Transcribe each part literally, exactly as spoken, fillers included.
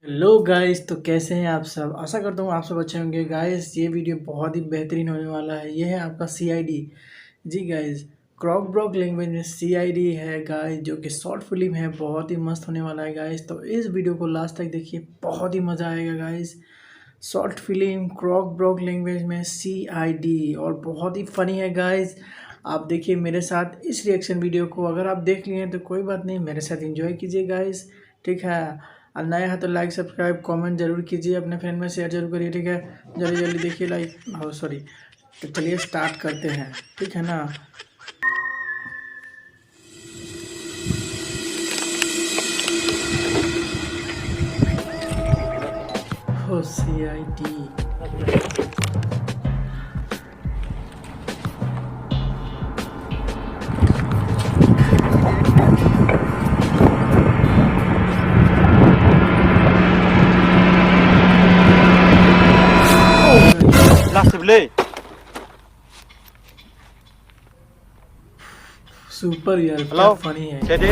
Hello guys, तो कैसे हैं आप सब? आशा करता हूँ आप सब अच्छे होंगे। गाइस, ये वीडियो बहुत ही बेहतरीन होने वाला है। ये है आपका सीआईडी। जी गाइस, क्रॉकब्रॉक लैंग्वेज में सीआईडी है गाइस, जो कि शॉर्ट फिल्म है, बहुत ही मस्त होने वाला है गाइस। तो इस वीडियो को लास्ट तक देखिए, बहुत ही मज़ा आएगा गाइस। शॉर्ट फिल्म क्रॉकब्रॉक लैंग्वेज में सीआईडी, और बहुत ही फनी है गाइस। आप देखिए मेरे साथ इस रिएक्शन वीडियो को। अगर आप देख लिए हैं तो कोई बात नहीं, मेरे साथ एंजॉय कीजिए गाइस, ठीक है। और नए हैं तो लाइक, सब्सक्राइब, कमेंट जरूर कीजिए, अपने फ्रेंड में शेयर जरूर करिए, ठीक है। जल्दी जल्दी देखिए लाइक, ओ सॉरी। तो चलिए स्टार्ट करते हैं, ठीक है ना। हो सीआईडी। Last play. सुपर यार, क्या हेलो। फनी है। Steady।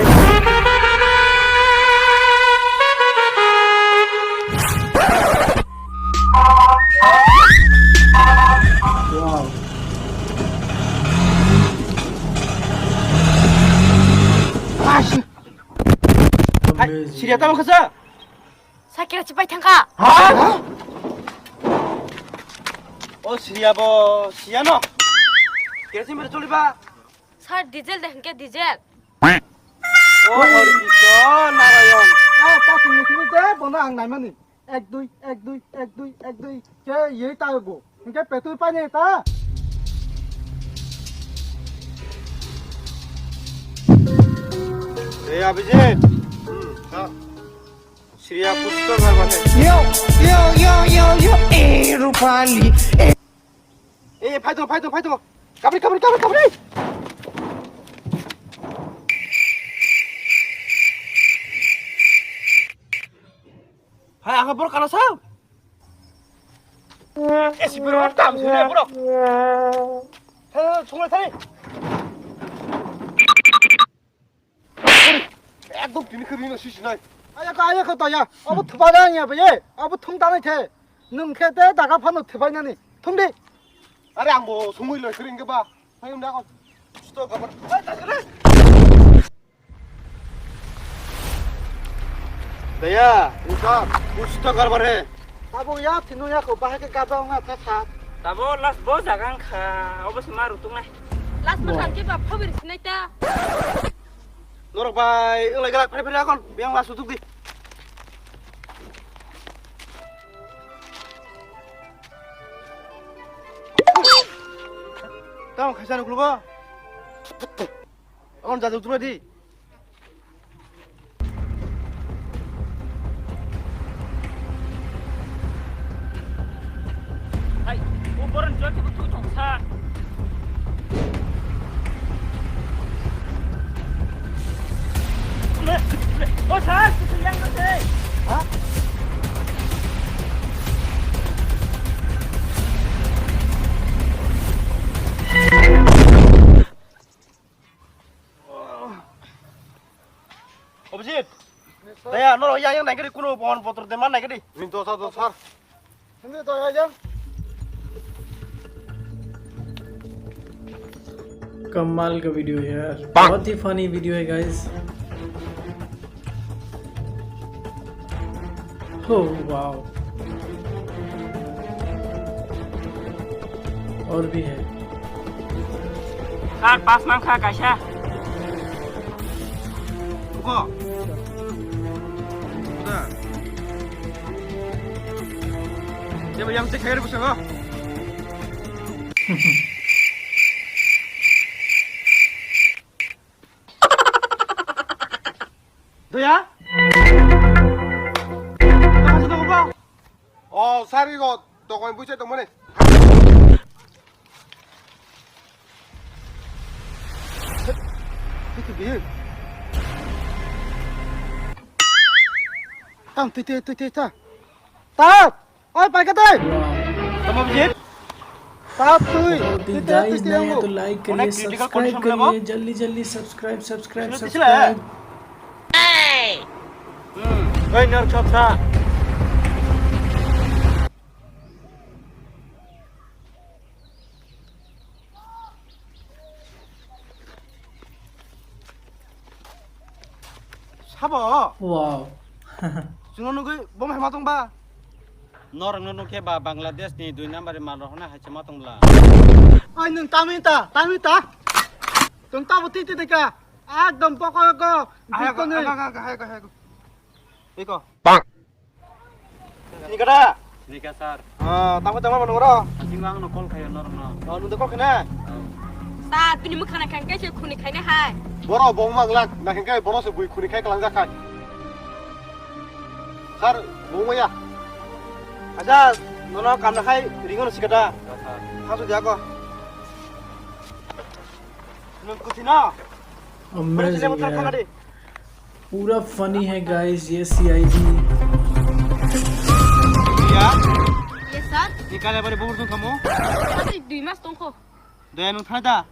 Wow. Hai, amazing. Siriya tamo khasa? Sakira chipai thangkha. Ha? O Siriya bo, Siriya no. Kerosene mere choliba. Sir, diesel de hingke diesel. O Hori Krishna Narayan. Ah, ta tumi tumi de, bono ang naimani. Ek dui, ek dui, ek dui, ek dui. Ke yei ta go. Hingke petrol pani ta. Hey, Abhijit. Hmm, ha. Shreya Pushkar Bhargava. Yo, yo, yo, yo, yo, eh, Rupali, eh. Eh, phai tongo, phai tongo, phai tongo. Kabri, kabri, kabri, kabri. Hai, ang borok kana sao? Eh, si borok tam sini borok. Hai, hai, sungai tadi. Ekdom tini khe rino sisi nai. Ayakho, ayakho, toya. Abo thupa da ya, be. Abo thung ta nai the. Nung khe te daga phano thupai nani. Thung di. Are ang bo sumui loi kring ke ba. Hai, um, da kon. Sto kabar. Daya, ruka, kusto karbar he. Abo ya, thinu ya ko, bahai ke gabra nga tha tha. Tabo last bo jagang kha, obo se ma rutung nai. Last bo thang ke ba phabir sinai ta. Norok bai, wng lai galak phai phai akon, biyang last utuk di. Tamo khaisa nuklugo. On jajak tuma di. Hai, o boron jua kibo tui tong sa. Le, le, o sa, yang na se. Ha? Abhijit, daya, norok yang yang naikhe di, kuno pohon potor de man naikhe di. Min dosa dosa. Hindi to ya yang. कमाल का वीडियो है यार, बहुत ही funny video है गाइस। हो वाओ, और भी है। Sir, pass mangkha kaisa. Uko. Uda. Dia yang cek air bisa kok. Doya? Tama sa ko ba? Oh, sari ko, to ko bucha to mone. Tang, tui, tui, tui, tui, ta. Ta! Oi, pai ka tei! Tamo bijit? Ta, tui, tui, tui, guys, tui, नए हैं तो लाइक करिए, सब्सक्राइब करिए, जल्दी जल्दी subscribe, subscribe, subscribe. Hmm, oi, nor chopsa. Bo. Wow. Chwngno nugwi bo mai ma tong ba? Norokno nukhe ba Bangladesh ni dui number ni mal rok hwnwi hai se ma tong bla. Ai nwng tamni ta, tamni ta. Tong tabo twi twi ka. Ekdom poko ko. Ayo, ayo, ayo, ayo, ayo. Iko. Bang. Sini kada? Sini ka, sir. Ah, tamo tamo mano ro? Asing ang no call khayo norno. Oh, nung call khana? Oh. Sir, bini mukha na khangke se khuni khaine hai. Boro bo mang lak, na khangke boro se bui khuni khai kalang jak khai. Sir, bo maya. Acha, nono kam na khai ringo no sikada. Ya, sir. Hasu dia ko. Nung kuthina? Amazing, yaar. Pura funny hai, guys, ye C I D. Priya? Yes, sir. Ni kale bari bubur sung kamu? Ati dui mas tongkho. Daya nung thai da?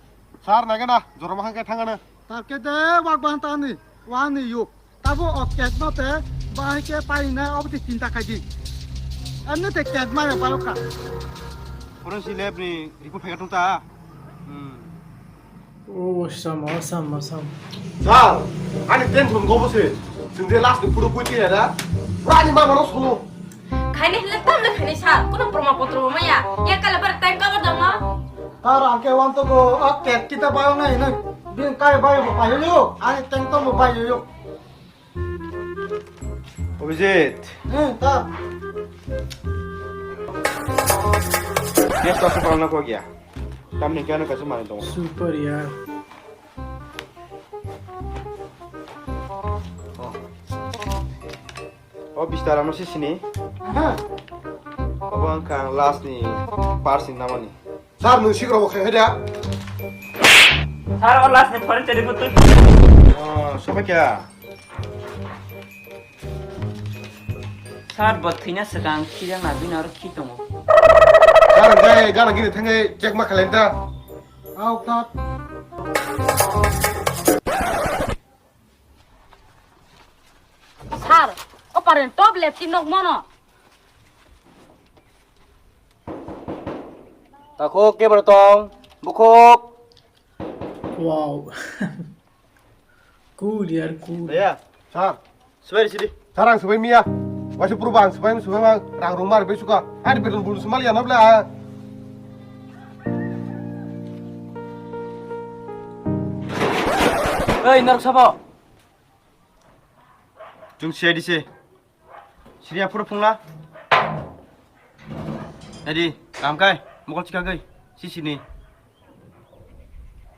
Sir, naga na, jora mahang kai thangana. Tar ke de wak ban tani, wani yuk. Tabo o cake no te bahai khe paina oboni chinta khai di. Amne te cake maya baroka. Forensic lab ni report phai ka tong ta. Hmm. Oh, awesome, awesome, awesome. Sir, ani tension go bose. Sing de last ni photo koi tiya da. Rani ma mano solo. Khaini hile tamle khaini sir, kono proma potro bo maya. Ya kala bar time cover dong no. Sir, angke wan to go, o cake kita bayo nai nai. Bin kai bayo bo payo yo. Ani teng to mo bayo yo. Abhijit. Hmm, ta. Dia tak pernah kau gya. Tamni kano kasu mani tongo. Super yaar. Oh. Oh, bistara no sisini. Aha. Obo ang kang last ni, first ni namani. Sir, nwng sikrok bo khai phai da? Sir, o last ni foreign chari photo. Oh, sobai kya? Sir, bo thwina swkang khijak na bini oro khi tongo. Sir, jai gana gini thangwi check ma khlai da. Au, tat. Sir, o parent top left si nok mono. Takhuk, kebra tong, bukhuk. Wow. Cool, yaar, cool. Daya. Sir. Swbai sidi. Sir, ang swbai miya. Waisa purba ang swbai, swbai mang rang rung mar besuka. Ani beton bulu semal ya nabla. Oi, narok sabo. Chung C I D se. Siriya phuru phungla. Adi, kam kai, mokol chika gai, si sini.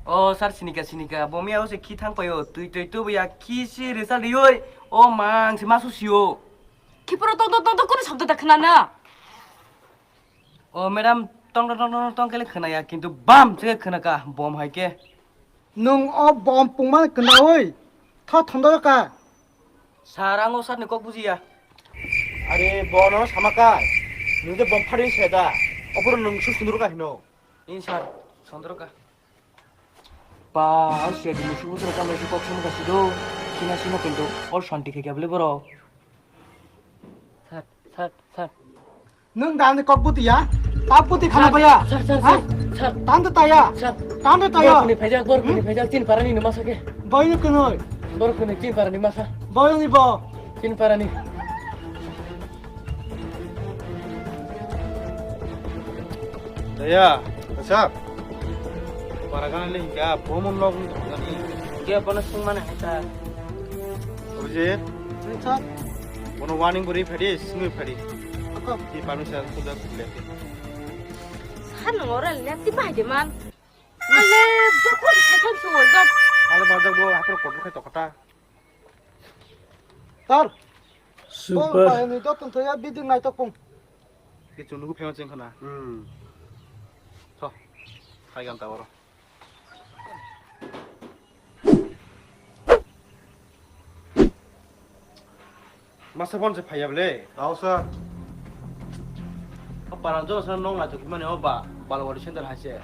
O sir, sinika, sinika, bo miya o se khi thang payo, twi twi tu ya khi si result rioi, o mang se masu sio. Khi pura tong tong tong tong kono sabda da khna na. O madam, tong tong tong tong tong kele khna ya, kintu bam se khna ka, bom hai ke. Nwng o bom pungma kwnaui tho thondoro ka. Sir, ang o sir ni kok bujiya. Are, bono sama ka. Nwng de bom phari se da. Opor nwng su sunduru ka hino. In sir, sunduru ka. Ba, ang se di musu musu ka mai kok sunu ka sido. Sina sina kintu or shanti khe kable boro. Sir, sir, sir. Nwng dan de kok buti ya? Kok buti khana baya? Sir, sir, ha? Sir, sir. Dan de taya? Sir. Dan de taya? Borok ni phaijak, borok ni phaijak, tin parani ni masa ke. Boy ni kunoi. Borok ni tin parani masa. Boy ni bo. Tin parani. Daya, sir. Para gana le hingka, bomon log ni thangani. Ge bono sungmana hai ta. Abhijit. Sir. Bono warning bo ri phadi, singwi phadi. Ako. Ti panu sa kuda kuda. Sir, no ora le ti bai de man. Ale, bokon thaitan sungol dok. Ale bajak bo hapro kotor khai tokota. Tar. Super. Bol pai ni dok tong thoya biding nai tokpung. Ki chunu phema cheng khana. Hmm. Tho. Khai gam ta oro. Masa phone se phaiya bole? Tao sir. O paran jo sa nong la chukmani o ba, Balwadi center hai se.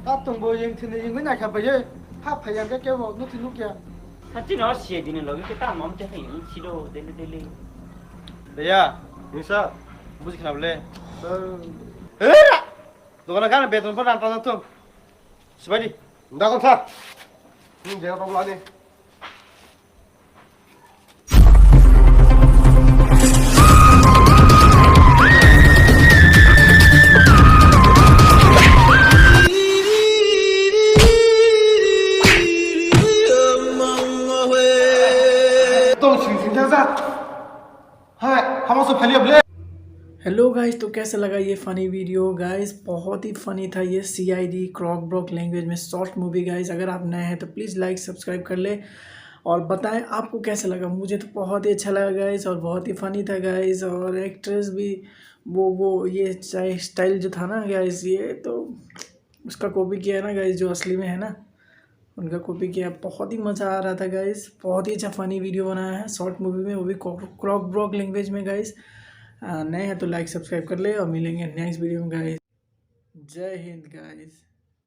Tap tong bo yeng thini yeng na kha baye. Ha phaiya ke ke bo nuti nukya. Sati no sie dini logi ke ta mom te hai sido deli deli. Deya, ni sir. Buji khna bole? Sir. Era! Dogana gana beton pon ranta thung. Sibadi. Dagon sir. Ni jega problem ani. Hamo so phalia ble. Hello guys, तो कैसे लगा ये funny video guys? बहुत ही फनी था ये। सीआईडी क्रॉकब्रॉक लैंग्वेज में short movie guys. अगर आप नए हैं तो प्लीज़ लाइक सब्सक्राइब कर ले और बताएं आपको कैसा लगा। मुझे तो बहुत ही अच्छा लगा गाइस, और बहुत ही फनी था गाइस। और एक्ट्रेस भी वो वो ये स्टाइल जो था ना गाइस, ये तो उसका कॉपी किया है ना गाइस, जो असली में है ना, उनका कॉपी किया। बहुत ही मज़ा आ रहा था गाइस, बहुत ही अच्छा फनी वीडियो बनाया है शॉर्ट मूवी में, वो भी क्रॉकब्रॉक लैंग्वेज में गाइस। नए हैं तो लाइक सब्सक्राइब कर ले और मिलेंगे नेक्स्ट वीडियो में गाइस। जय हिंद गाइस।